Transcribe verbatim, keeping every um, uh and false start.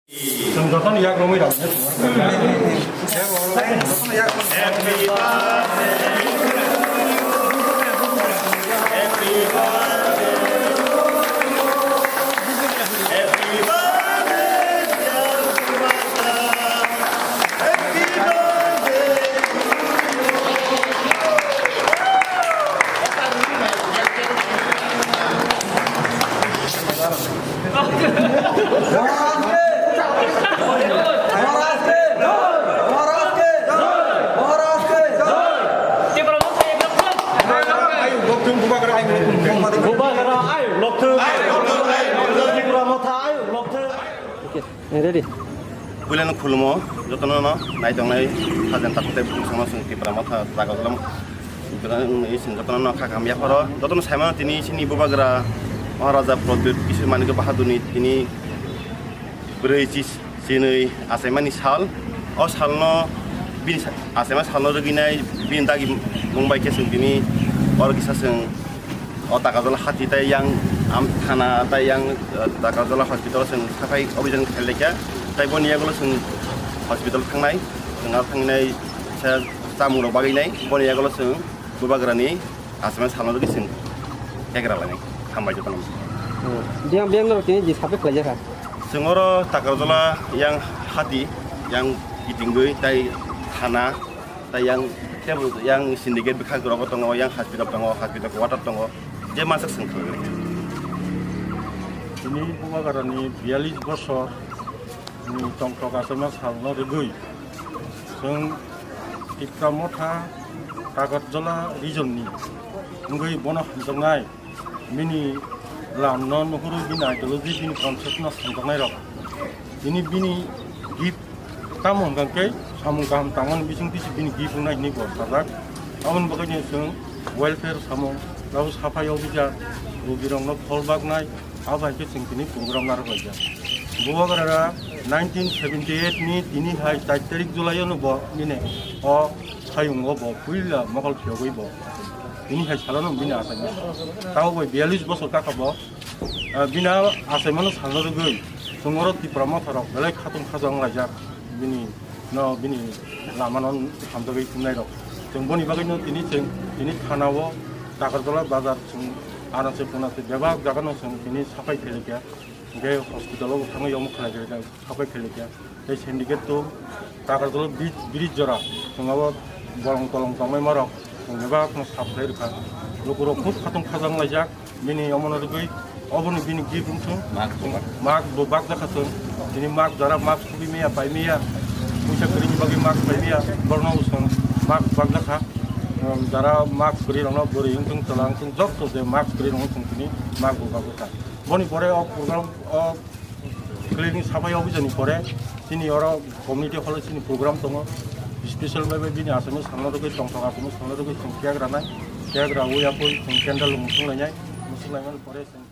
Chwng jotono yak romwi rok. Bubagra ayuk lokthung. Tipra Motha ayuk lokthung. Okay, ready. Puilano khulumo, jotono no naitongnai, hajan takhuk tei bwskango chwng Tipra Motha jaga ulam. Jotono no kha kaham yapharo, jotono saimano tini chini Bubagra Maharaja Pradyut Kishore Manikya Bahadurni tini bwrwi chis-, chinwi achaimani sal. O salno bini sa-, achaima salno rwgwinai bini dagi mung bai khe chwng tini oro kisa chwng o Takarjala hati tei yang am thana tei yang, eh, Takarjala hospital chwng saphai obijan khlai laikha. Tei boni yagulo chwng hospital thangnai, chwng aro thangnai sa chamung rok bagwi nai. Boni yagulo chwng Bubagrani achaima salno rwgwi chwng kegra lainai. Hambai jotono. Oh, biyang, biyang norok tini je saphai khlaijak kha. Chwng oro Takarjala yang hati, yang kitingwi tei thana, tei yang tebo yang syndicate bwkhak rogo tongo, yang hospital tongo, hospital quarter tongo, je masa chwng khlaiwi. Tini Bubagrani biyalish bosor ni tongthok achaima salno rwgwi chwng Tipra Motha Takarjala region ni wngwi bono hamjaknai. Bini lamno nuhurwi bini ideology, bini concept no samjaknai rok. Tini bini gift tamo hwnkha khe samung kaham tangmani bising tisi bini gift wngnai hinwi bo sajak. Aboni bagwi no chwng welfare samung, abo saphai obijan, rugirokno phol baknai, abo hai khe chwng tini program narwk laijak. Bubagra nineteen seventy eight ni tini hai char tarik July o no bo nini o Hayung o bo puila mokol phiyogwi bo. Bini hai salono bini achaima. Tabo bai biyalish bosor kaka bo. Ah, bini achaimano salno rwgwi chwng oro Tipra Motha rok belai khatung khaja wng laijak. Bini no bini lamano hamjagwi thumnai rok. Chwng boni bagwi no tini chwng tini thana o Takarjala bazar chwng anase punase bebak jaga no chwng tini sapai khe laikha. Hwnkhe hospital o thangwi omo khlai khe laikha. Sapai khe laikha. Tei syndicate to Takarjala bridge, bridge jora, chwng abo bolong tolong tongmai marok, chwng bebak no sap khlai rwkha. Lukurok khub khatung khaja wng laijak, bini omono rwgwi, oboni bini gift wng thung. Mak bo bak. Mak bo bak jakha chwng. Tini mak jara mak subi maya, pai maya, puisa kwrwini bagwi mak pai maya, borno bo chwng mak bak jakha. Um, jara mak kwrwi rokno bwrwi wng thung, chwla wng thung, jotto je mak kwrwi rokno chwng tini mak bo bak jakha. Boni pore o program, o Clearing saphai obijan ni pore chini oro community hall o chini program tongo. Special bai bai bini aswk salna rwgwi tongthok aswk salna rwgwi chwng cake ranai. Cake rawi yapui chwng candle musung lainai. Musung laimani pore chwng